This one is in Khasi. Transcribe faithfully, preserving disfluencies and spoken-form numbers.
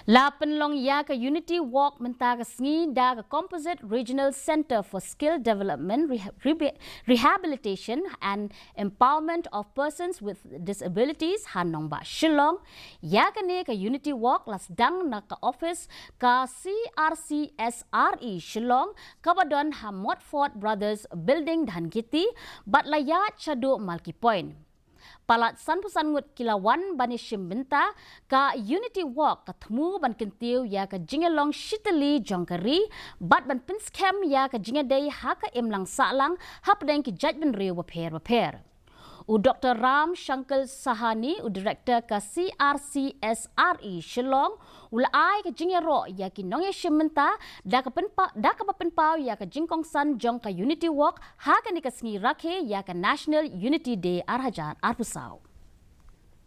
La pynlong ïa ka Unity Walk mynta ka sngi da ka Composite Regional Centre for Skill Development, Reha- Rebe- Rehabilitation and Empowerment of Persons with Disabilities ha Nongbah Shillong. Ïa kane ka Unity Walk la sdang na ka office ka C R C S R E Shillong, kaba don ha Montfort Brothers Building, Dhankheti, bad la ïaid shaduh Malki Point. Palat sanphew san ngut ki la wan ban ïashim bynta. Ka Unity Walk ka thmu ban kyntiew ïa ka jingïalong shitylli jong ka ri bad ban pynskhem ïa ka jingïadei ha ka imlang sahlang hapdeng ki jaitbynriew bapher bapher. U Doctor Ram Shankar Sahani, u Director ka C R C S R E Shillong, u la ai ka jingïaroh ïa ki nongïashim bynta da ka pynpa- da kaba pynpaw ïa ka jingkongsan jong ka Unity Walk ha kane ka sngi rakhe ïa ka National Unity Day ar hajar arphew saw.